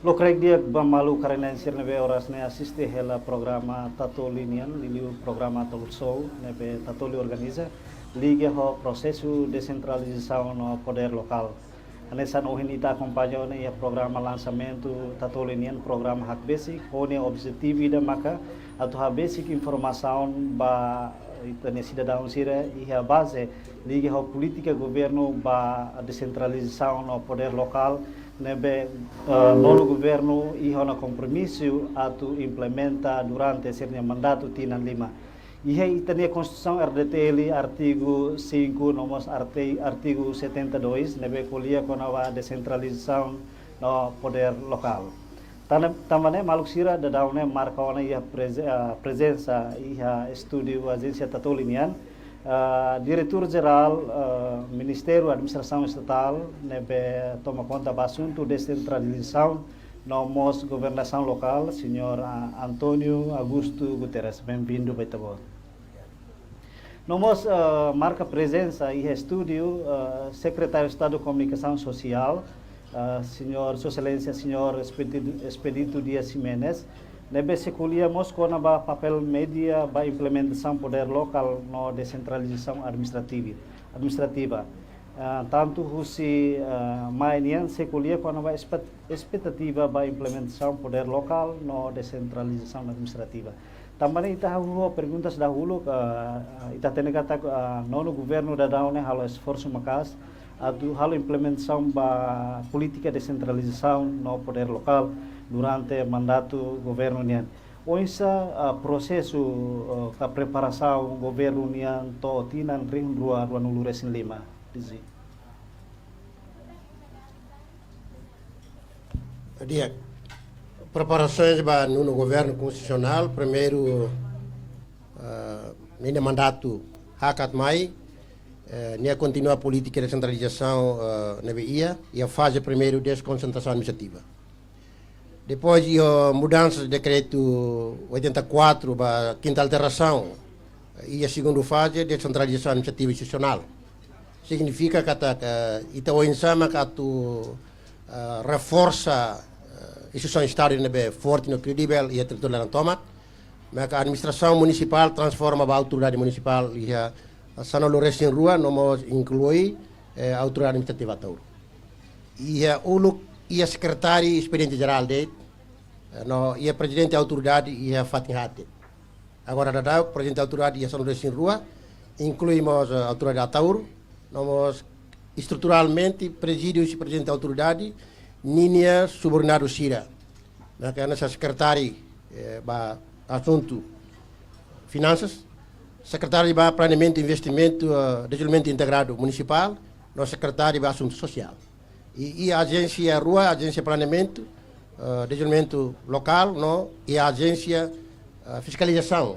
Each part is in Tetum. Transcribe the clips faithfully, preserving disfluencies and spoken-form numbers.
Lokraik di'ak ba maluk karenan sira ne'ebé oras ne'e asiste hela programa Tatoli nian, liuliu programa talk show ne'ebé Tatoli organiza, liga ho prosesu desentralizasaun no podér lokál. Hanesan ohin ita akompaña ona iha programa lansamentu Tatoli nian, programa hakbesik, ho nia objetivu ida maka atu hakbesik informasaun ba ita-nia sidadaun sira iha baze liga ho polítika governu ba desentralizasaun no podér lokál, ne'ebé, eh, nonu governu iha ona kompromisu atu implementa durante sira-nia mandatu tinan lima. Iha ita-nia Konstituisaun R D T L, artigu cinco, no mós arte-, artigu setenta e dois, ne'ebé ko'alia kona-ba desentralizasaun no podér lokál. Tan-, tanba ne'e maluk sira daudaun ne'e marka ona iha preze-, ah, prezensa iha estúdiu Ajénsia Tatoli nian, ah, Diretór Jerál, ah, Ministériu Administrasaun Estatál, ne'ebé toma konta ba asuntu desentralizasaun no mós governasaun lokál, señór, ah, António Augusto Guterres. Benvindu ba ita-boot. No mós, ah, marka prezensa iha estúdiu, ah, Sekretáriu Estadu Komunikasaun Sosiál, ah, señór, Sua Exelénsia, señór Expedito, Expedito Dias Ximenes, ne'ebé sei ko'alia mós kona-ba papél média ba implementasaun podér lokál no desentralizasaun administrativa, administrativa. Ah, tantu husi, ah, mai nian sei ko'alia kona-ba espe-, espetativa ba implementasaun podér lokál no desentralizasaun administrativa. Tanba ne'e ita hahú ho perguntas dahuluk, ah, ita hatene katak, ah, nonu governu daudaun ne'e halo esforsu maka'as atu halo implementasaun ba polítika desentralizasaun no podér lokál durante mandatu governu nian. Oinsá, ah, prosesu, ah, ka preparasaun governu nian to'o tinan rihun rua ruanulu resin lima, Dizzy? Di'ak, preparasoens ba nonu governu konstitusionál, primeiru, ah, ninia mandatu hakat mai, eh, nia kontinua polítika desentralizasaun, eh, ne'ebé iha, iha faze primeiru deskonsentrasaun administrativa. Depois iha mudansa dekretu oitenta e quatro ba kinta alterasaun, iha segundu faze desentralizasaun administrativa institusionál. Signifika katak ita oinsá mak atu, eh, reforsa, eh, instituisaun Estadu ne'ebé forte no kredivel iha territóriu laran tomak. Maka administrasaun munisipál transforma ba autoridade munisipál iha sanulu resin rua, no mós inklui, eh, autoridade administrativa Ataúro. Iha uluk iha sekretáriu espediente jerál de'it, eh, no iha prezidente autoridade iha fatin haat de'it. Agora daudaun prezidente autoridade iha sanulu resin rua, inklui mós, eh, autoridade Ataúro, no mós estruturalmente prezide husi prezidente autoridade ninia subordinadu sira. Maka hanesan sekretáriu, eh, ba asuntu finansas, sekretáriu ba planeamentu, investimentu, eh, dezenvolvimentu integradu munisipál, no sekretáriu ba asuntu sosiál. I, i ajénsia rua, ajénsia planeamentu, eh, dezenvolvimentu lokál, no, i ajénsia, eh, fiskalizasaun.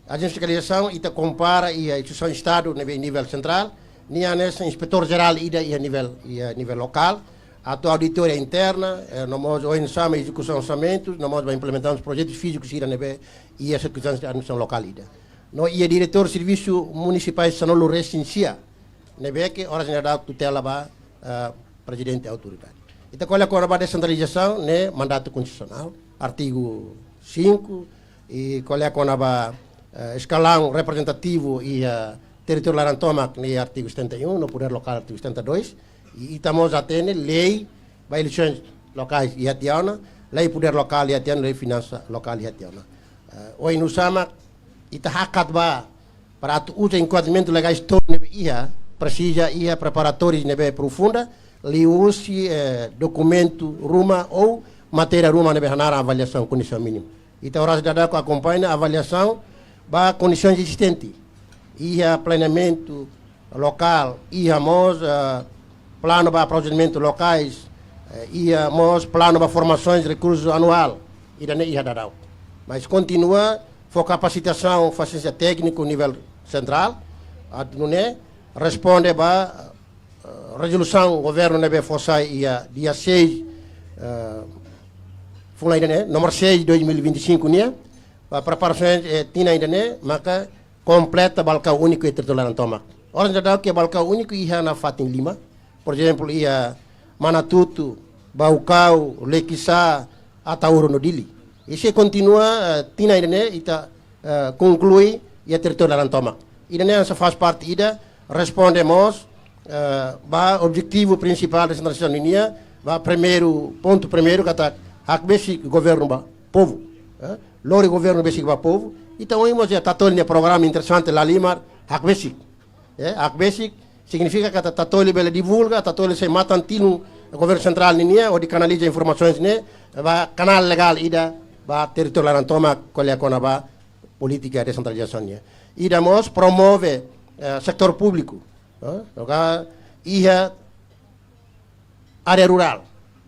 Ajénsia fiskalizasaun, ita kompara iha instituisaun Estadu ne'ebé nivel sentrál, nia hanesan inspetór jerál ida iha nivel, iha nivel lokál, atu auditoria interna, eh, no mós oinsá mak ezekusaun orsamentus, no mós ba implementasaun projetus fízikus sira ne'ebé iha sirkunstánsia administrasaun lokál ida. No iha diretór servisu munisipál sanulu resin sia, ne'ebé ke oras ne'e dá tutela ba, eh, prezidente autoridade. Ita ko'alia kona-ba desentralizasaun ne'e mandatu konstitusionál, artigu cinco, i ko'alia kona-ba, eh, eskalaun reprezentativu iha, eh, territóriu laran tomak ne'e artigu setenta e um, no podér lokál artigu setenta e dois, i ita mós hatene lei ba eleisoens lokais iha tiha ona, lei podér lokál iha tiha ona, lei finansa lokál iha tiha ona. Eh, oinsá mak ita hakat ba para atu uza enkuadramentu legais tolu ne'ebé iha, presiza iha preparatóriu ne'ebé profunda, liuhusi, eh, dokumentu ruma ou matéria ruma ne'ebé hanaran avaliasaun kondisaun mínima. Ita oras daudaun akompaña avaliasaun ba kondisaun ezistente. Iha planeamentu lokál, iha mós, eh, planu ba aprovizionamentu lokais, eh, iha mós planu ba formasaun rekursu anuál, ida-ne'e iha daudaun. Mas kontinua fó kapasitasaun fó asisténsia tékniku nivel sentrál, atu nune'e responde ba, eh, rezolusaun governu ne'ebé fó sai iha dia seis, eh, fulan ida-ne'e, númeru seis, dois mil e vinte e cinco nian, ba preparasaun, eh, tinan ida-ne'e, maka kompleta balkau úniku iha territóriu laran tomak. Oras daudaun ke balkau úniku iha ona fatin lima, por ezemplu, iha Manatutu, Baucau, Lequissá, Ataúro no Dili. I se kontinua, eh, tinan ida-ne'e ita, eh, konklui iha territóriu laran tomak. Ida-ne'e hanesan faz parte ida, responde mós, eh, ba objetivu prinsipál desentralizasaun nian, ba primeiru, pontu primeiru, katak hakbesik governu ba povu. Eh, lori governu besik ba povu. Ita ohin mós iha Tatoli nia programa interesante, Lalimar, hakbesik. Eh, hakbesik signifika katak Tatoli bele divulga, Tatoli sei matan-tilun governu sentrál ninian, hodi kanaliza informasoens ne'e ba kanál legál ida ba territóriu laran tomak, ko'alia kona-ba polítika desentralizasaun nian. Ida mós promove, eh, setór públiku, eh, no ka iha área rurál,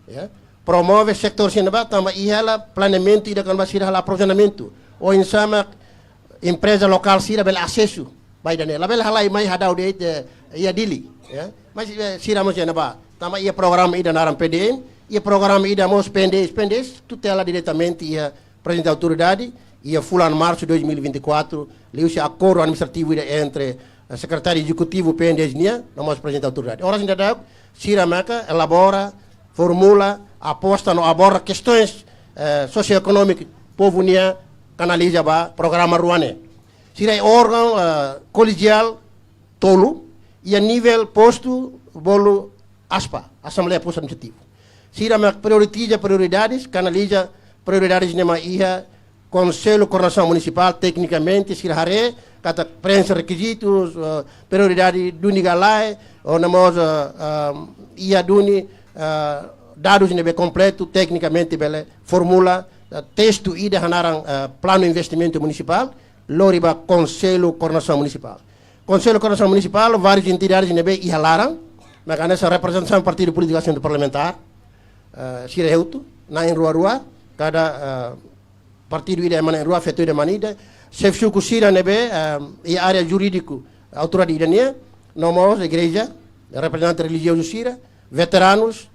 ya. Promove setór sira-ne'ebá tanba iha hela planeamentu ida kona-ba sira halo aprovizionamentu. Oinsá mak empreza lokál sira bele asesu ba ida-ne'e. Labele halai mai hadau de'it, eh, iha Dili, ya. Mas, eh, sira mós iha ne'ebá. Tanba iha programa ida naran P D M, iha programa ida mós P N D S, P N D S tutela diretamente iha Prezidente Autoridade, iha fulan Marsu dois mil e vinte e quatro, liuhusi akordu administrativu ida entre, eh, Sekretáriu Ezekutivu P N D S nian, no mós Prezidente Autoridade. Oras ne'e daudaun, sira maka elabora, formula, aposta no aborda kestoens, eh, sosioekonómiku povu nian, kanaliza ba programa rua ne'e. Sira iha órgaun, eh, kolegiál tolu, iha nivel postu bolu ASPA, Asembleia Postu Administrativu. Sira mak prioritiza prioridades, kanaliza prioridades ne'e mai iha Konsellu Koordenasaun Munisipál, teknikamente, sira haree katak preenxe rekizitus, eh, prioridade duni ka lae, ou no mós, eh, eh, iha duni, eh, dadus ne'ebé kompletu, teknikamente bele formula, eh, testu ida hanaran, eh, planu investimentu munisipál, lori ba Konsellu Koordenasaun Munisipál. Konsellu Koordenasaun Munisipál, várius entidades ne'ebé iha laran, mak hanesan reprezentasaun partidu polítiku assentu parlamentár, eh, sira hotu, na'in rua-rua, kada, eh, partidu ida ema na'in rua, feto ida ema ida, xefe suku sira ne'ebé, eh, iha área jurídiku, autoridade ida nian, no mós igreja, reprezentante relijiozu sira, veteranus,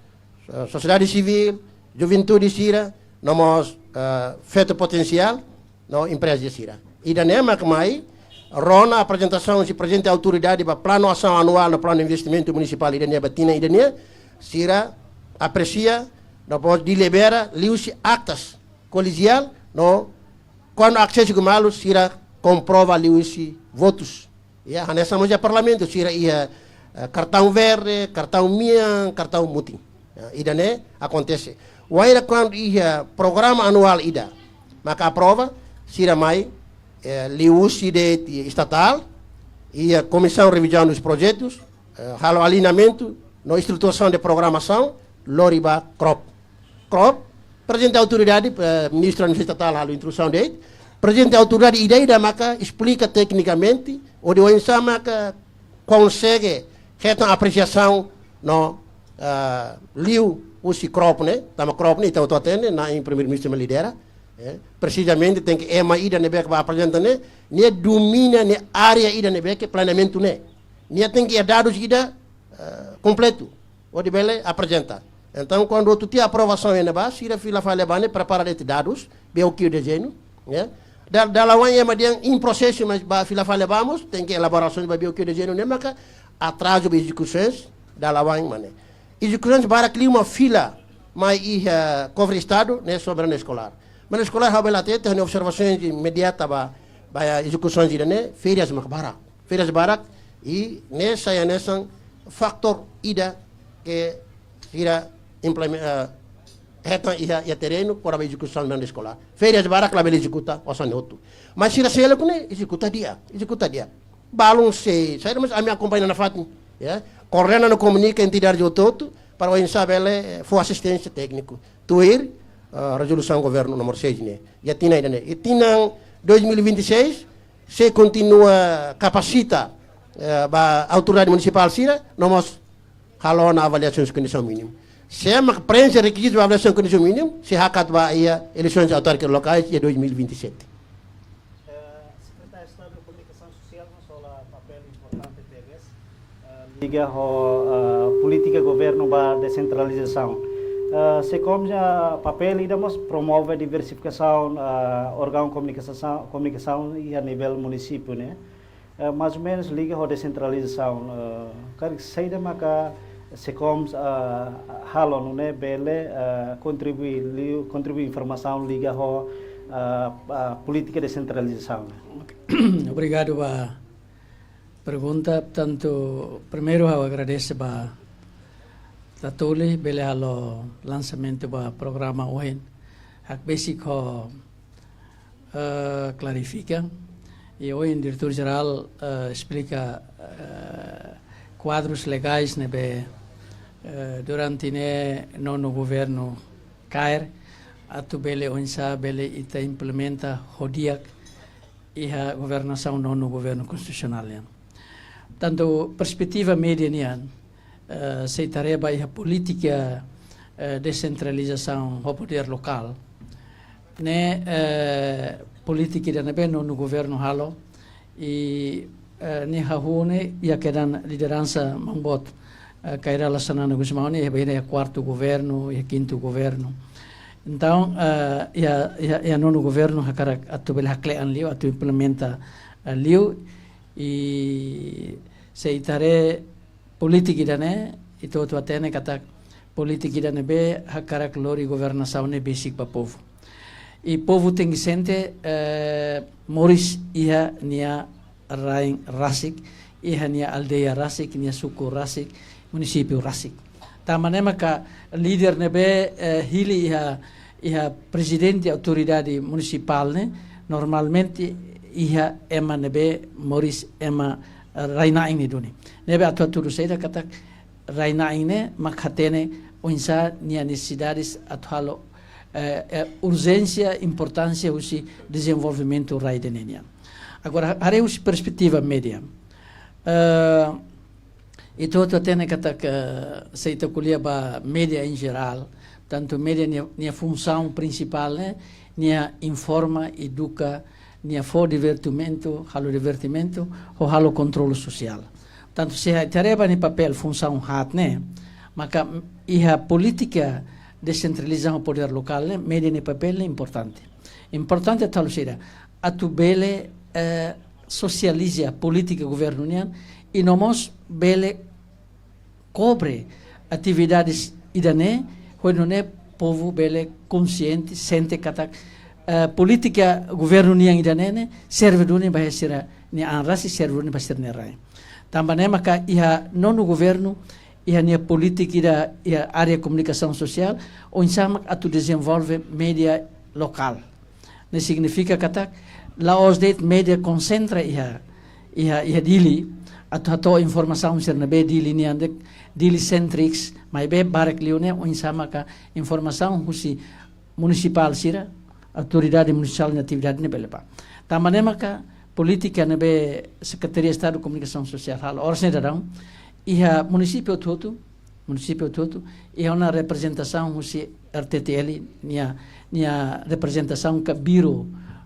eh, sosiedade sivíl, juventude sira, no mós, eh, feto potensiál, no empreza sira. Ida-ne'e mak mai, rona aprezentasaun husi Prezidente Autoridade ba planu asaun anuál no planu investimentu munisipál ida-ne'e ba tinan ida-ne'e, sira apresia, depois delibera, liuhusi aktas kolegiál, no kuandu asesu ku malu, sira komprova liuhusi votus. Ya, hanesan mós iha parlamentu, sira iha, eh, kartaun verde, kartaun mean, kartaun mutin. Ya, ida-ne'e akontese. Wainhira kuandu iha programa anuál ida maka aprova, sira mai, eh, liuhusi de'it iha estatál, iha Komisaun Revizaun dos Projetus, eh, halo alineamentu no estruturasaun de programasaun, lori ba KROP. KROP, Prezidente Autoridade, eh, Ministru Administrasaun Estatál halo introdusaun de'it. Prezidente Autoridade ida-idak maka esplika teknikamente, hodi oinsá maka konsege hetan apresiasaun no, eh, liuhusi KROP ne'e, tanba KROP ne'e, ita hotu hatene, na'in Primeiru-Ministru mak lidera, eh, presizamente tenke ema ida ne'ebé ke bá aprezenta ne'e, nia domina nia área ida ne'ebé ke planeamentu ne'e. Nia tenke iha dadus ida, eh, kompletu, hodi bele aprezenta. Entaun, kuandu hotu tiha aprovasaun iha ne'ebá, sira fila fali ba ne'e, prepara de'it dadus, B O Q dezeñu, ya. Da-, dala wa'in ema dehan iha prosesu, mas ba fila fali ba mós, tenke elaborasaun ba B O Q dezeñu ne'e maka atrazu ba ezekusaun, dala wa'in mak ne'e. Ezekusaun barak liu mak fila mai iha, eh, kofre Estadu, ne'e só merenda eskolár. Merenda eskolár ha'u bele hatete, ha'u-nia observasaun imediata ba, ba ezekusaun ida-ne'e, férias mak barak. Férias barak, i ne'e sai hanesan fatór ida ke sira implemen-, eh, hetan iha, iha terrenu, kona-ba ezekusaun merenda eskolár. Férias barak labele ezekuta osan hotu. Mas sira seluk ne'e ezekuta di'ak, ezekuta di'ak. Balun sei, saida, mas ami akompaña nafatin, ya. Koordena no komunika entidade hotu-hotu, para oinsá bele, eh, fó asisténsia tékniku. Tuir, eh, rezolusaun governu númeru seis ne'e. Iha tinan ida-ne'e. Iha tinan dois mil e vinte e seis, sei kontinua kapasita, eh, ba autoridade munisipál sira, no mós halo ona avaliasaun kondisaun mínimu. Se ema preenxe rekizitu ba avaliasaun kondisaun mínimu, sei hakat ba iha eleisoens autárkicas lokais iha dois mil e vinte e sete. Eh, Sekretáriu Estadu Komunikasaun Sosiál mós hola papél importante tebes, eh, liga ho, eh, polítika governu ba desentralizasaun. Eh, SEKOM nia papél ida mós promove diversifikasaun, eh, órgaun komunikasaun, komunikasaun iha nivel munisípiu ne'e. Eh, mais ou menus liga ho desentralizasaun, eh, karik saida maka, SECOM, ah, halo nune'e bele, ah, kontribui liu, kontribui informasaun liga ho, ah, ah, polítika desentralizasaun ne'e. Ok. Obrigadu ba pergunta. Portantu, primeiru ha'u agradese ba Tatoli bele halo lansamentu ba programa ohin. Hakbesik ho, eh, klarifika. I ohin Diretór Jerál, eh, esplika, eh, kuadrus legais ne'ebé, eh, durante ne'e nonu governu kaer, atu bele oinsá bele ita implementa ho di'ak iha governasaun nonu governu konstitusionál nian. Portantu, perspetiva média nian, eh, se ita haree ba iha polítika, eh, desentralizasaun ho podér lokál ne'e, eh, polítika ida ne'ebé nonu governu halo, i, eh, nia hahú ne'e iha kedan lideransa maun boot, eh, Kay Rala Xanana Gusmão ne'e, iha, iha kuartu governu, iha kintu governu. Entaun, eh, iha, iha, iha nonu governu hakarak atu bele hakle'an liu, atu implementa, eh, liu, i se ita haree polítika ida-ne'e, ita hotu hatene katak polítika ida ne'ebé hakarak lori governasaun ne'e besik ba povu. I povu tenke sente, eh, moris iha nia rain rasik, iha nia aldeia rasik, nia suku rasik, munisípiu rasik. Tanba ne'e maka líder ne'ebé, eh, hili iha, iha prezidente autoridade munisipál ne'e, normalmente iha ema ne'ebé moris ema, eh, rai-na'in ne'e duni. Ne'ebé atu hatudu saida katak rai-na'in ne'e mak hatene oinsá nia nesesidades atu halo, eh, eh, urjénsia, importánsia husi dezenvolvimentu rai ida-ne'e nian. Agora, haree husi perspetiva média. Eh, ita hotu hatene katak, eh, se ita ko'alia ba média em geral, portantu média nia, nia funsaun prinsipál ne'e, nia informa, eduka, nia fó divertimentu, halo divertimentu, ho halo kontrolu sosiál. Portantu, se ita haree ba nia papél, funsaun haat ne'e, maka iha polítika desentralizasaun podér lokál ne'e, média nia papél ne'e importante. Importante atu halo saida, atu bele, eh, sosializa polítika governu nian, i no mós bele kobre atividades ida-ne'e, hodi nune'e povu bele konsiente, sente katak, eh, polítika governu nian ida-ne'e ne'e serve duni ba sira-nia an rasik, serve duni ba sira-nia rain. Tanba ne'e maka iha nonu governu, iha nia polítika ida iha área komunikasaun sosiál, oinsá mak atu dezenvolve média lokál. Ne'e signifika katak la'ós de'it média konsentra iha, iha, iha Dili, atu hato'o informasaun sira ne'ebé Dili nian de'it, Dili centric, maibé barak liu ne'e oinsá maka informasaun husi munisipál sira, autoridade munisipál nia atividade ne'e bele bá. Tanba ne'e maka polítika ne'ebé Sekretaria Estadu Komunikasaun Sosiál halo oras ne'e daudaun, iha munisípiu hotu-hotu, munisípiu hotu-hotu, iha ona reprezentasaun husi R T T L, nia, nia reprezentasaun ka biro,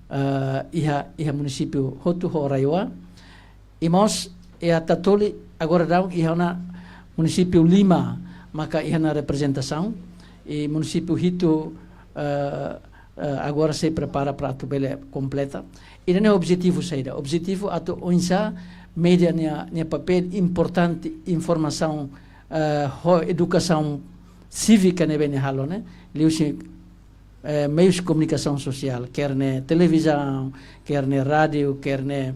eh, iha, iha munisípiu hotu ho RAEOA. I mós iha Tatoli, agora daudaun iha ona munisípiu lima maka iha ona reprezentasaun, i munisípiu hitu, eh, eh, agora sei prepara para atu bele kompleta. Ida-ne'e objetivu saida? Objetivu atu oinsá média nia, nia papél importante, informasaun, eh, ho edukasaun sívika ne'ebé nia halo ne'e, liuhusi, eh, meius komunikasaun sosiál, kér ne'e televizaun, kér ne'e rádiu, kér ne'e,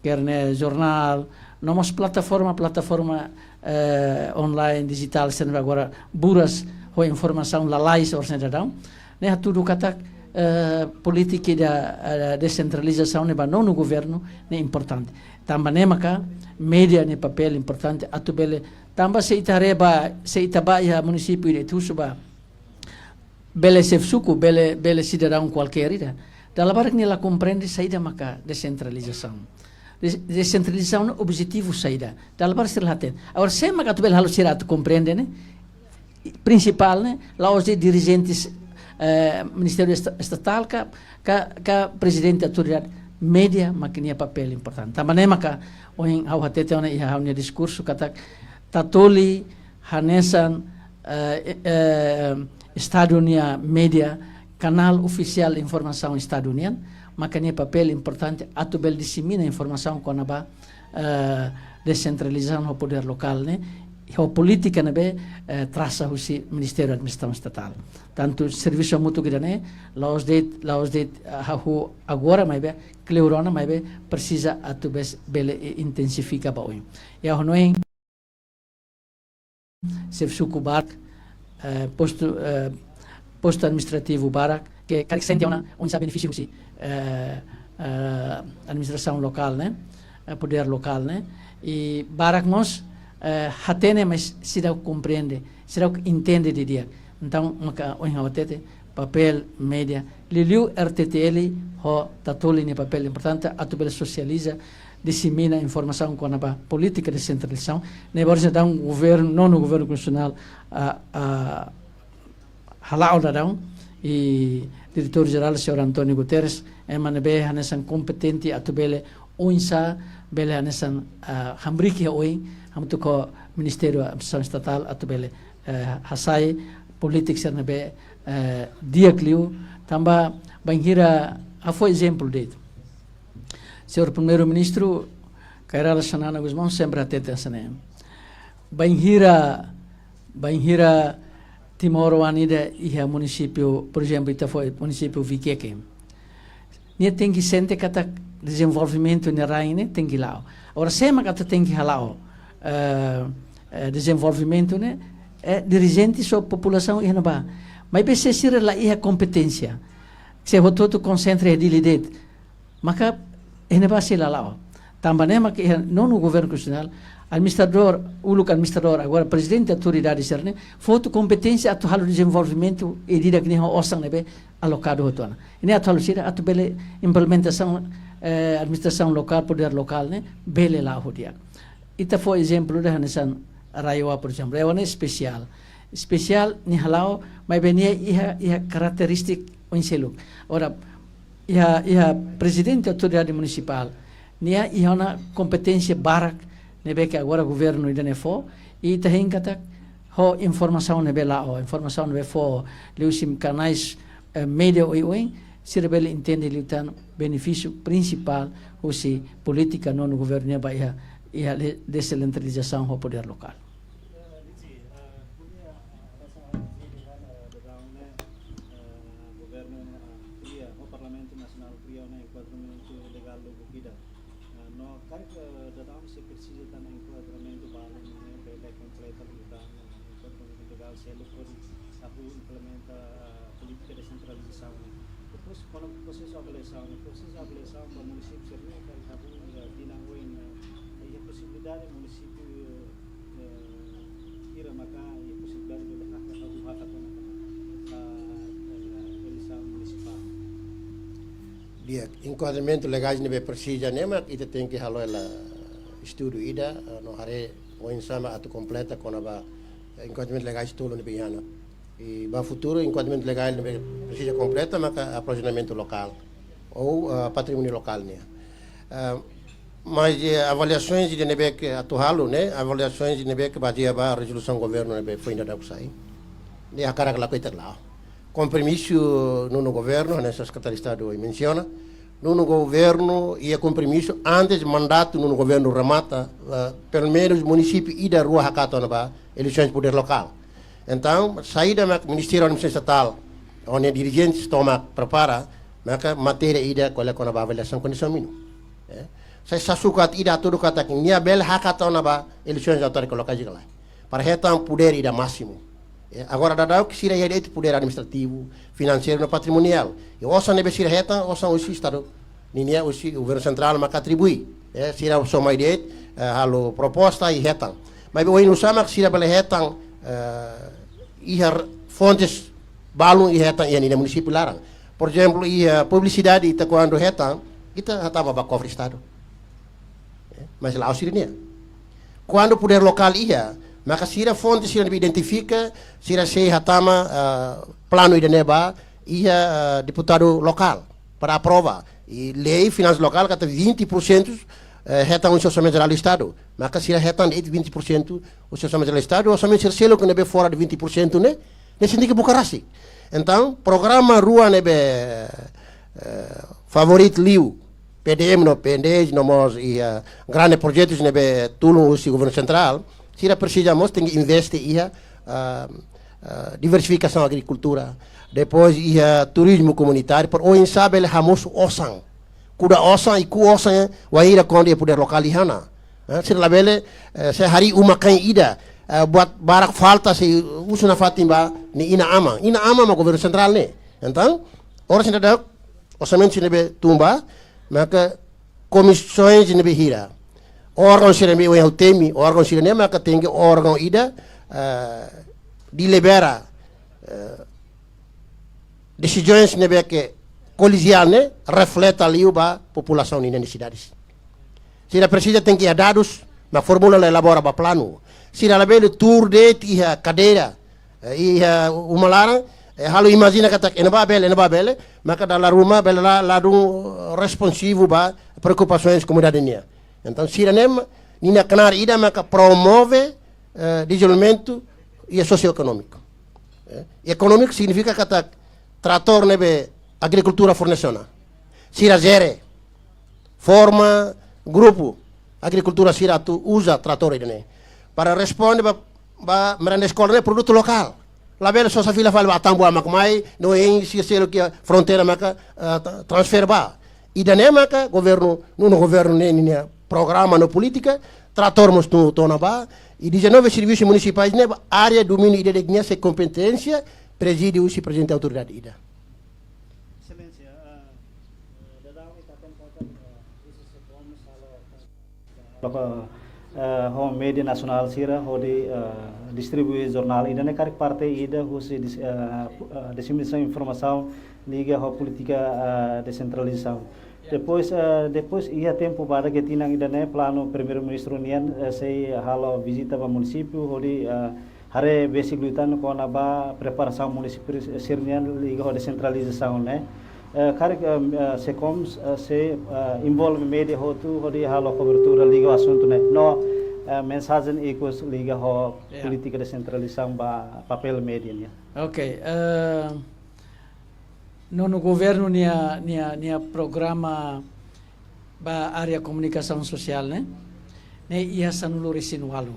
kér ne'e jornál, no mós plataforma, plataforma, eh, online, dijitál, sendo agora buras ho informasaun lalais oras ne'e daudaun. Ne'e hatudu katak, eh, polítika ida, eh, desentralizasaun ne'e ba nonu governu ne'e importante. Tanba ne'e maka média nia papél importante atu bele, tanba se ita haree ba, se ita bá iha munisípiu ida ita husu ba, bele xefe suku, bele, bele sidadaun kualkér ida, dala barak nia la komprende saida maka desentralizasaun. Des-, desentralizasaun objetivu saida, dala barak sira la hatene. Agora, sé maka atu bele halo sira atu komprende ne'e? Prinsipál ne'e, la'ós de'it dirijentes, eh, Ministériu Esta-, Estatál ka, ka, ka prezidente autoridade, média mak nia papél importante. Tanba ne'e maka ohin ha'u hatete ona iha ha'u-nia diskursu katak Tatoli hanesan, eh, eh, Estadu nia média, kanál ofisiál informasaun Estadu nian, maka nia papél importante atu bele disemina informasaun kona-ba, eh, desentralizasaun ho podér lokál ne'e, ho polítika ne'ebé, eh, trasa husi Ministériu Administrasaun Estatál. Tantu servisu hamutuk ida-ne'e, la'ós de'it, la'ós de'it, eh, hahú agora, maibé kleur ona, maibé presiza atu bes bele i-, intensifika ba oin. Iha hanoin xefe suku barak, eh, postu, eh, postu administrativu barak, ke karik sente ona oinsá benefísiu husi, eh, eh, administrasaun lokál ne'e, eh, podér lokál ne'e, i barak mós, eh, hatene, mas seidauk komprende, seidauk entende didi'ak. Entaun, maka ohin ha'u hatete, papél média, liuliu R T T L ho Tatoli nia papél importante atu bele sosializa, disemina informasaun kona-ba polítika desentralizasaun, ne'ebé ohin daudaun governu, nonu governu konstitusionál, ah, ah, hala'o daudaun, i Diretór Jerál, señór António Guterres, ema ne'ebé hanesan kompetente atu bele oinsá, bele hanesan, ah, hamriik iha oin, hamutuk ho Ministériu Administrasaun Estatál atu bele, eh, hasai polítika sira ne'ebé, eh, di'ak liu, tanba bainhira, ha'u fó ezemplu de'it. Señór Primeiru-Ministru, Kay Rala Xanana Gusmão sempre hatete hanesan ne'e. Bainhira, bainhira timoroan ida iha munisípiu, por ezemplu, ita fó munisípiu Viqueque. Nia tenke sente katak dezenvolvimentu nia rain ne'e tenke la'o. Agora, sé mak atu tenke hala'o, eh, eh, dezenvolvimentu ne'e, eh, dirijente ho populasaun iha ne'ebá. Maibé se sira la iha kompeténsia, se hotu-hotu konsentra iha Dili de'it, maka iha ne'ebá sei la la'o. Tanba ne'e mak iha nonu governu konstitusionál, administradór, uluk administradór, agora prezidente autoridade sira-ne'e, fó hotu kompeténsia atu halo dezenvolvimentu ida-idak ne'e ho osan ne'ebé alokadu hotu ona. I ne'e atu halo sira atu bele implementasaun, eh, administrasaun lokál, podér lokál ne'e bele la'o ho di'ak. Ita fó ezemplu ida hanesan RAEOA, por ezemplu. RAEOA ne'e espesiál. Espesiál nia hala'o, maibé nia iha, iha karakterístika oin seluk. Agora, iha, iha prezidente autoridade munisipál, nia iha ona kompeténsia barak ne'ebé ke agora governu ida-ne'e fó, i ita hein katak ho informasaun ne'ebé la'o, informasaun ne'ebé fó liuhusi kanais, eh, média oioin, sira bele entende liután benefísiu prinsipál husi polítika nonu governu nian ba iha, iha le-, desentralizasaun ho podér lokál. Governu, ah, kria, ou Parlamentu Nasionál kria ona enkuadramentu legál lubuk ida. Ah, no karik daudaun sei presiza tan enkuadramentu balu ne'e bele kompleta liután, ah, enkuadramentu legál seluk hodi atu implementa, ah, polítika desentralizasaun ne'e. Depois, kona-ba prosesu avaliasaun ne'e, prosesu avaliasaun ba munisípiu sira-ne'e, karik atu, ah, tinan oin, ah, iha posibilidade munisípiu, eh, hira maka iha posibilidade bele hakat, atu hakat ona ba, ah, eh, eleisaun munisipál. Di'ak, enkuadramentu legais ne'ebé presiza ne'e mak ita tenke halo hela estudu ida, eh, no haree oinsá mak atu kompleta kona-ba enkuadramentu legais tolu ne'ebé iha ona. I ba futuru, enkuadramentu legál ne'ebé presiza kompleta maka aprovizionamentu lokál ou, ah, patrimóniu lokál nian. Ah, mas, eh, avaliasaun ida ne'ebé ke atu halo ne'e, avaliasaun ida ne'ebé ke bazeia ba rezolusaun governu ne'ebé foin daudauk sai. Ne'e hakarak lakohi ita la'o. Kompromisu nonu governu, hanesan Sekretáriu Estadu mensiona, nonu governu iha kompromisu antes mandatu nonu governu remata, eh, pelumenus munisípiu ida rua hakat ona ba eleisaun podér lokál. Entaun, saida mak Ministériu Administrasaun Estatál, ou nia dirijente tomak prepara, maka matéria ida ko'alia kona-ba avaliasaun kondisaun mínimu. Eh, sai sasukat ida hatudu katak nia bele hakat ona ba eleisaun autoridade lokál ka lae. Para hetan podér ida másimu. Eh, agora daudauk sira iha de'it podér administrativu, finanseiru no patrimoniál. I osan ne'ebé sira hetan, osan husi Estadu ninia, husi governu sentrál maka atribui. Eh, sira sobu mai de'it, eh, halo proposta i hetan. Maibé oinsá mak sira bele hetan, eh, iha fontes balun i hetan iha ninia munisípiu laran. Por ezemplu, iha publisidade ita kuandu hetan, ita hatama ba kofre Estadu. Eh, mas la'ós sira-nian. Kuandu podér lokál iha, maka sira fonte sira ne'ebé identifika, sira sei hatama, ah, planu ida-ne'e ba iha, ah, deputadu lokál para aprova. I lei finansa lokál katak vinte por cento, eh, hetan husi Orsamentu Jerál Estadu. Maka sira hetan de'it vinte por cento husi Orsamentu Jerál Estadu, orsamentu sira seluk ne'ebé fora de vinte por cento ne'e, ne'e sira tenke buka rasik. Entaun, programa rua ne'ebé, eh, favoritu liu, P D M no P N D S, no mós iha, eh, grande projetus ne'ebé tulun husi governu sentrál, Sira presiza mós tenke investe iha, ah, ah, diversifikasaun agrikultura. Depois iha turizmu komunitáriu, para oinsá bele hamosu osan. Kuda osan, i ku'u osan, wainhira kuandu iha podér lokál iha ona. Eh, sira labele, eh, sei harii uma-kain ida, eh, buat barak falta sei husu nafatin ba nia inan-aman. Inan-aman mak governu sentrál ne'e. Entaun, ora sira dada orsamentu sira ne'ebé tun ba, maka komisaun sira ne'ebé hira. Órgaun sira ne'ebé ohin ha'u temi, órgaun sira-ne'e maka tenke órgaun ida, eh, delibera, eh, desizaun sira ne'ebé ke kolejiál ne'e refleta liu ba populasaun nia nesesidades. Sira presiza tenke iha dadus, mak formula no elabora ba planu. Sira labele tuur de'it iha kadeira, eh, iha uma laran, eh, halo imajina katak ne'ebá bele, ne'ebá bele, maka dala ruma bele la, ladún responsivu ba preokupasaun komunidade nian. Entaun, sira-ne'e mak, ninia knaar ida maka promove, eh, dezenvolvimentu iha sosioekonómiku. Eh, ekonómiku signifika katak tratór ne'ebé agrikultura fornese ona. Sira jere, forma grupu agrikultura sira atu uza tratór ida-ne'e. Para responde ba, ba merenda eskola ne'e produtu lokál. Labele sosa fila fali ba Atambua Amak Mai, no hein sira seluk iha fronteira maka, eh, tra-, transfere ba. Ida-ne'e maka governu, nonu governu ne'e ninia programa no polítika, tratór mós tun to'o ona ba, i dezanove servisu munisipais ne'e ba área domíniu ida de'it nian, sei kompeténsia prezide husi prezidente autoridade ida. Exelénsia, ah, eh, daudaun ita kontaktu, eh, husi SECOMS halo, eh, ho média nasionál sira hodi, eh, distribui jornál ida-ne'e karik parte ida husi dis-, eh, pu-, eh, diseminasaun informasaun liga ho polítika, eh, desentralizasaun. Depois, eh, depois iha tempu badak iha tinan ida-ne'e planu Primeiru-Ministru nian, eh, sei halo vizita ba munisípiu hodi, eh, haree besik liután kona-ba preparasaun munisípiu sira-nian liga ho desentralizasaun ne'e. Eh, karik, eh, eh, SECOMS, eh, sei, eh, envolve média hotu hodi halo kobertura liga ho asuntu ne'e. No, eh, mensajen ikus liga ho, ya, polítika desentralizasaun ba papél média nian. Ok, eh, nonu governu nia, nia, nia programa ba área komunikasaun sosiál ne'e, ne'e iha sanulu-resin-ualu.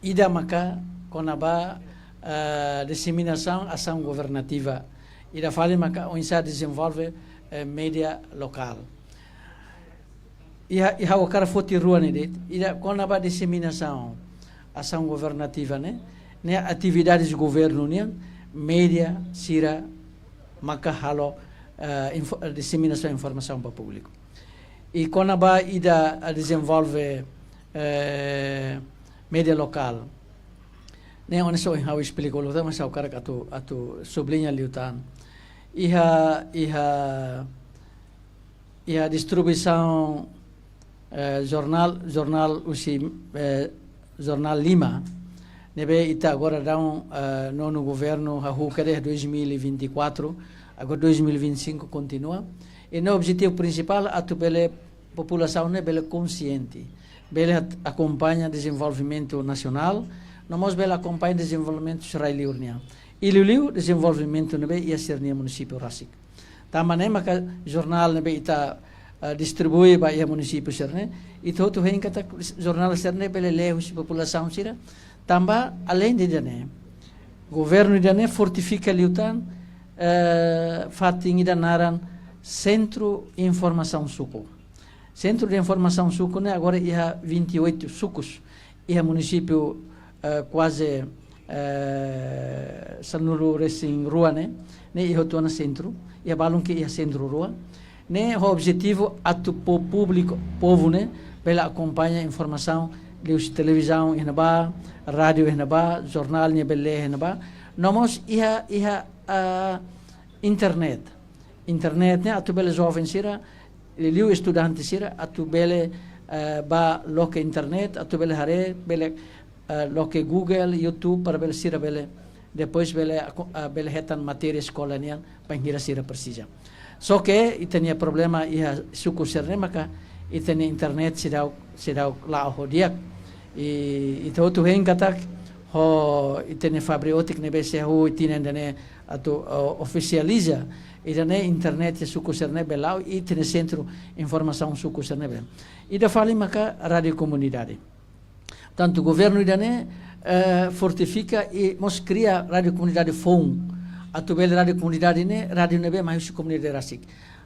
Ida maka kona-ba, eh, diseminasaun asaun governativa. Ida fali maka oinsá dezenvolve, eh, média lokál. Iha, iha ha'u hakarak foti rua ne'e de'it, ida kona-ba diseminasaun asaun governativa ne'e, ne'e atividades governu nian, média sira maka halo, eh, info-, diseminasaun informasaun ba públiku. I kona-ba ida, eh, dezenvolve, eh, média lokál. Ne'e oinsá ohin ha'u esplika uitoan, mas ha'u hakarak atu, atu subliña liután. Iha, iha, iha distribuisaun, eh, jornál, jornál husi, eh, jornál lima. Ne'ebé ita agora daudaun, eh, nonu governu hahú kedas dois mil e vinte e quatro, agora dois mil e vinte e cinco kontinua. I no objetivu prinsipál atu bele populasaun ne'e bele konsiente, bele at-, akompaña dezenvolvimentu nasionál, no mós bele akompaña dezenvolvimentu sira liur nian. I liuliu dezenvolvimentu ne'ebé iha sira-nia munisípiu rasik. Tanba ne'e maka jornál ne'ebé ita, eh, distribui ba iha munisípiu sira-ne'e, ita hotu hein katak jornál sira-ne'e bele lee husi populasaun sira. Tanba aleinde ida-ne'e, governu ida-ne'e fortifika liután, eh, fatin ida naran Sentru Informasaun Suku. Sentru de Informasaun Suku ne'e agora iha vinte e oito sukus, iha munisípiu, eh, kuaze, eh, sanulu-resin-rua ne'e, ne'e iha hotu ona sentru, iha balun ke iha sentru rua. Ne'e ho objetivu atu públiku, povu ne'e bele akompaña informasaun liuhusi televizaun iha ne'ebá, rádiu iha ne'ebá, jornál ne'e bele lee iha ne'ebá. No mós iha, iha, ah, internet. Internet ne'e atu bele joven sira, liuliu estudante sira, atu bele, eh, bá loke internet, atu bele haree, bele, eh, loke Google, YouTube, para bele sira bele, depois bele, eh, bele hetan matéria eskola nian, bainhira sira presiza. Só ke, ita-nia problema iha suku sira-ne'e maka, ita-nia internet seidauk, seidauk la'o ho di'ak. I, ita hotu hein katak, ho ita-nia fibra ótika ne'ebé sei hahú tinan ida-ne'e atu, eh, ofisializa, ida-ne'e internet iha suku sira-ne'e bele la'o, ita-nia sentru informasaun suku sira-ne'e bele. Ida fali maka rádiu komunidade. Tantu governu ida-ne'e, eh, fortifika i mós kria rádiu komunidade foun. Atu bele rádiu komunidade ne'e, rádiu ne'ebé mai husi komunidade rasik.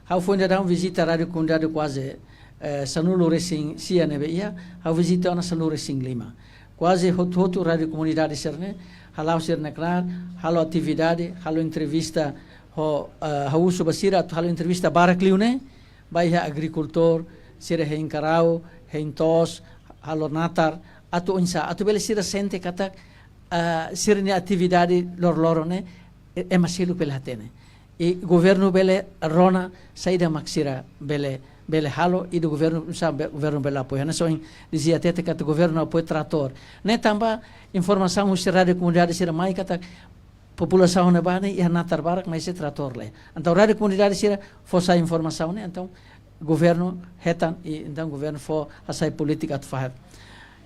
Ha'u foin dadaun vizita rádiu komunidade kuaze, eh, sanulu-resin-sia ne'ebé iha, ha'u vizita ona sanulu-resin-lima. Kuaze hotu-hotu rádiu komunidade sira-ne'e, hala'o sira-nia knaar, halo atividade, halo entrevista ho, eh, ha'u husu ba sira atu halo entrevista barak liu ne'e, ba iha agrikultór, sira hein karau, hein to'os, halo natar, atu oinsá, atu bele sira sente katak, ah, sira-nia atividade loroloron ne'e, e-, ema seluk bele hatene. I governu bele rona saida mak sira bele, bele halo, i governu sa be-, governu bele apoia. Hanesan ohin dizia hatete katak governu apoia tratór. Ne'e tanba informasaun husi rádiu komunidade sira mai katak populasaun ne'ebá ne'e iha natar barak, maibé tratór la iha. Entaun rádiu komunidade sira fó sai informasaun ne'e, entaun governu hetan i entaun governu fó hasai polítika atu fahe.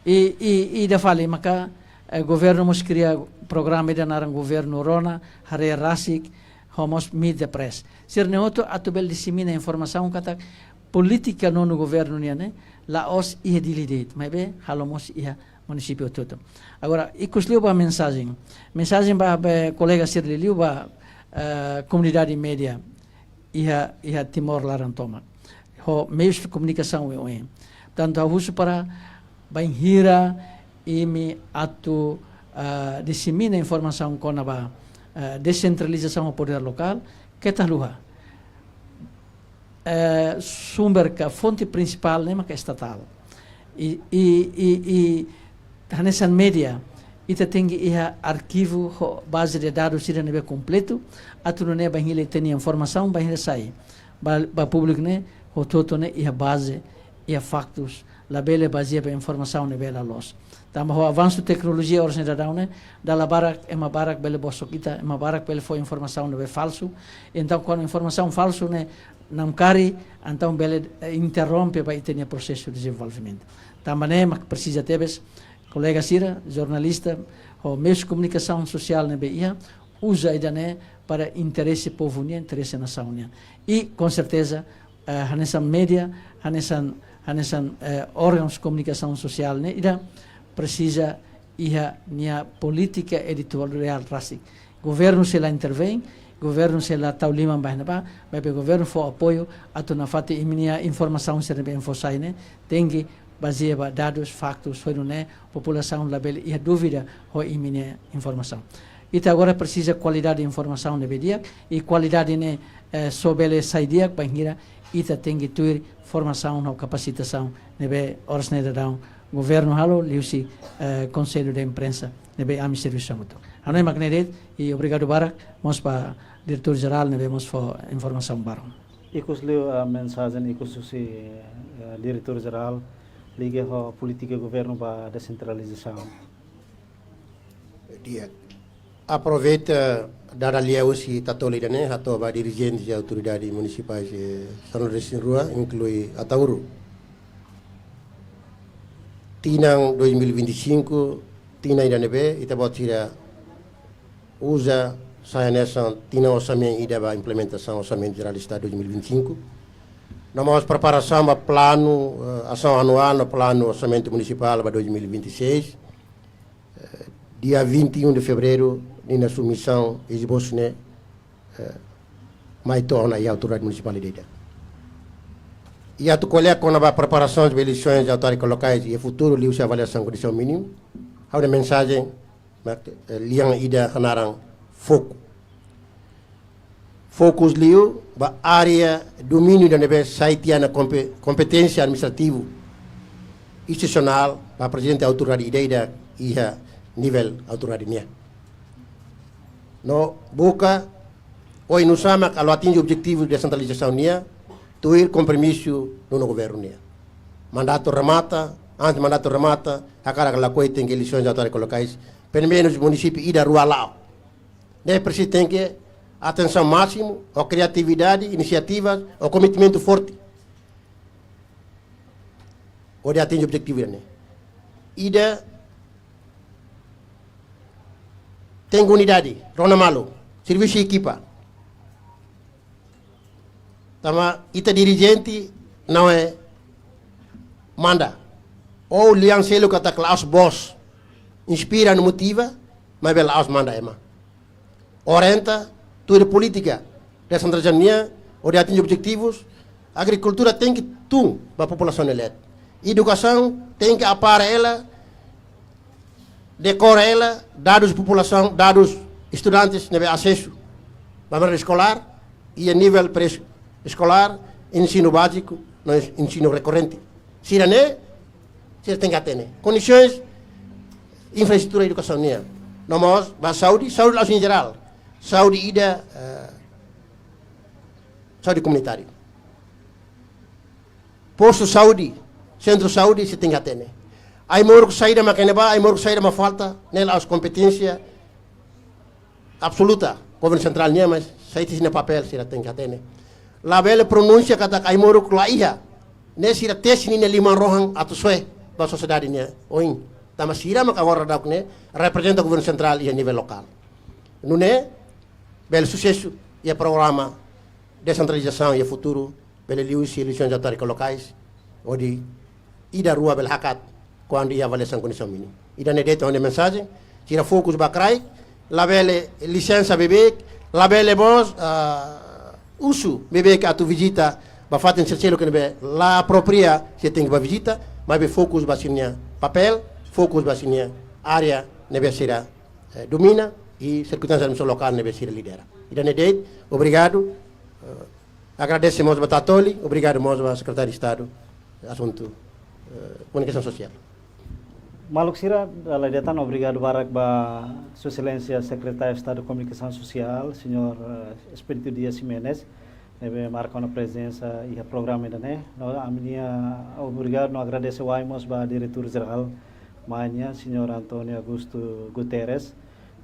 I, i, i ida fali maka, eh, governu mós kria programa ida naran Governu Rona, haree rasik, ho mós media press. Sira-ne'e hotu atu bele disemina informasaun katak polítika nonu governu nian ne'e, la'ós iha Dili de'it, maibé halo mós iha munisípiu hotu-hotu. Agora, ikus liu ba mensajen. Mensajen ba, ba kolega sira liuliu ba, eh, komunidade média iha, iha Timor laran tomak. Ho meius de komunikasaun oioin. Tantu ha'u husu para bainhira imi atu, eh, disemina informasaun kona-ba, eh, desentralizasaun ho podér lokál, keta haluha. Eh, sumber ka fonte prinsipál ne'e maka estatál. I, i, i, i hanesan média, ita tenke iha arkivu ho baze de dadus sira ne'ebé kompletu, atu nune'e bainhira ita-nia informasaun, bainhira sai ba, ba públiku ne'e, hotu-hotu ne'e iha baze, iha faktus, labele bazeia ba informasaun ne'ebé la loos. Tanba ho avansu teknolojia oras ne'e daudaun ne'e, dala barak, ema barak bele bosok ita, ema barak bele fó informasaun ne'ebé falsu. Entaun, kuandu informasaun falsu ne'e namkari, entaun bele, eh, interrompe ba ita-nia prosesu dezenvolvimentu. Tanba ne'e mak presiza tebes, kolega sira, jornalista, ho meius komunikasaun sosiál ne'ebé iha, uza ida-ne'e para interese povu nian, interese nasaun nian. I, com certeza, eh, hanesan média, hanesan, hanesan, eh, órgaun komunikasaun sosiál ne'e ida presiza iha nia polítika editoriál rasik. Governu sei la intervein, governu sei la tau liman ba iha ne'ebá, maibé governu fó apoiu atu nafatin imi-nia informasaun sira ne'ebé imi fó sai ne'e tenke bazeia ba dadus, faktus, hodi nune'e populasaun labele iha dúvida ho imi-nia informasaun. Ita agora presiza kualidade informasaun ne'ebé di'ak, i kualidade ne'e, eh, só bele sai di'ak bainhira ita tenke tuir formasaun no kapasitasaun ne'ebé oras ne'e daudaun governu halo liuhusi, eh, Konsellu de Imprensa ne'ebé ami servisu hamutuk. Hanoin mak ne'e de'it, i obrigadu barak mós ba Diretór Jerál ne'ebé mós fó informasaun barak. Ikus liu, ah, mensajen ikus husi, eh, Diretór Jerál liga ho polítika governu ba desentralizasaun. Di'ak. Aproveita dada lia husi Tatoli ida-ne'e, hato'o ba dirijente autoridade munisipais, eh, sanulu-resin-rua, inklui Ataúru. Tinan dois mil e vinte e cinco, tinan ida ne'ebé, ita-boot sira uza sai hanesan tinan orsamentu ida ba implementasaun Orsamentu Jerál Estadu dois mil e vinte e cinco. No mós preparasaun ba planu, eh, asaun anuál no planu orsamentu munisipál ba dois mil e vinte e seis. Eh, dia vinte e um de fevereiro, ninia submisaun, esbosu ne'e, eh, mai to'o ona iha autoridade munisipál ida-idak. I atu ko'alia kona-ba preparasaun ba eleisoens de autoridades lokais iha futuru, liuhusi avaliasaun kondisaun mínimu. Ha'u-nia mensajen, mak, eh, lian ida hanaran foku. Fokus liu ba área domíniu ida ne'ebé sai tiha ona kompe-, kompeténsia administrativu institusionál ba prezidente autoridade ida-idak iha nivel autoridade nian. No buka oinsá mak atu atinje objetivu desentralizasaun nian, tuir kompromisu nonu governu nian. Mandatu remata, antes mandatu remata, hakarak lakohi tenke eleisoens autoridades lokais, pelumenus munisípiu ida rua la'o. Ne'e presiza tenke atensaun másimu, ho kriatividade, inisiativas, ho komitmentu forte hodi atinje objetivu ida-ne'e. Ida, tenke unidade, rona malu, servisu ekipa. Tanba ita dirijente não é manda. Ou lian seluk katak la'ós bos inspira no motiva, maibé la'ós manda ema. Orienta, tuir polítika desentralizasaun nian, hodi atinje objetivus, agrikultura tenke tun ba populasaun nia leet. Edukasaun tenke apara hela, dekora hela, dadus populasaun, dadus estudantes ne'ebé asesu ba merenda eskolár, iha nivel pré-eskolár, ensinu báziku, no ens-, ensinu rekorrente. Sira-ne'e, sira tenke hatene. Kondisoens infraestrutura edukasaun nian. No mós ba saúde, saúde la'ós em geral. Saúde ida, eh, saúde komunitáriu. Postu saúde, sentru saúde, sira tenke hatene. Ai-moruk saida mak iha ne'ebá, ai-moruk saida mak falta, ne'e la'ós kompeténsia absoluta governu sentrál nian, mas sai husi nia papél sira tenke hatene. Labele pronunsia katak ai-moruk la iha, ne'e sira tesi ninia liman-rohan atu soe ba sosiedade nia oin. Tanba sira mak agora daudaun ne'e reprezenta governu sentrál iha nivel lokál. Nune'e bele susesu iha programa desentralizasaun iha futuru, bele liuhusi eleisoens autárkicas lokais, hodi ida rua bele hakat kuandu iha avaliasaun kondisaun mínimu. Ida-ne'e de'it ha'u-nia mensajen, sira fokus ba kraik, labele lisensa beibeik, labele mós, ah, husu beibeik atu vizita ba fatin sira seluk ne'ebé la apropria, sira tenke bá vizita, maibé fokus ba sira-nia papél, fokus ba sira-nia área ne'ebé sira, eh, domina, i sirkunstánsia administrasaun lokál ne'ebé sira lidera. Ida-ne'e de'it, obrigadu. Eh, agradese mós ba Tatoli, obrigadu mós ba Sekretáriu Estadu Asuntu, eh, Komunikasaun Sosiál. Maluk sira, dala ida tan obrigadu barak ba Sua Exelénsia Sekretáriu Estadu Komunikasaun Sosiál, Señór, eh, Expedito Dias Ximenes, ne'ebé marka ona prezensa iha programa ida-ne'e. No, ami-nia obrigadu no agradese wa'in mós ba Diretór Jerál mai nian, Señór António Augusto Guterres,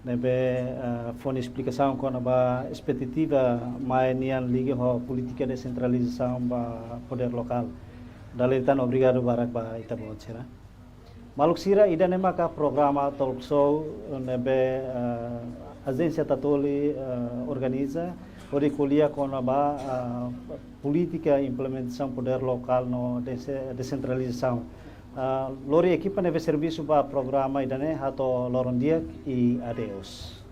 ne'ebé, eh, fó nia esplikasaun kona-ba espetativa mai nian liga ho polítika desentralizasaun ba podér lokál. Dala ida tan obrigadu barak ba ita-boot sira. Maluk sira, ida-ne'e maka programa talk show ne'ebé, eh, Ajénsia Tatoli, eh, organiza, hodi ko'alia kona-ba, eh, polítika implementasaun podér lokál no dese-, desentralizasaun. Eh, lori ekipa ne'ebé servisu ba programa ida-ne'e hato'o loron di'ak i adeus.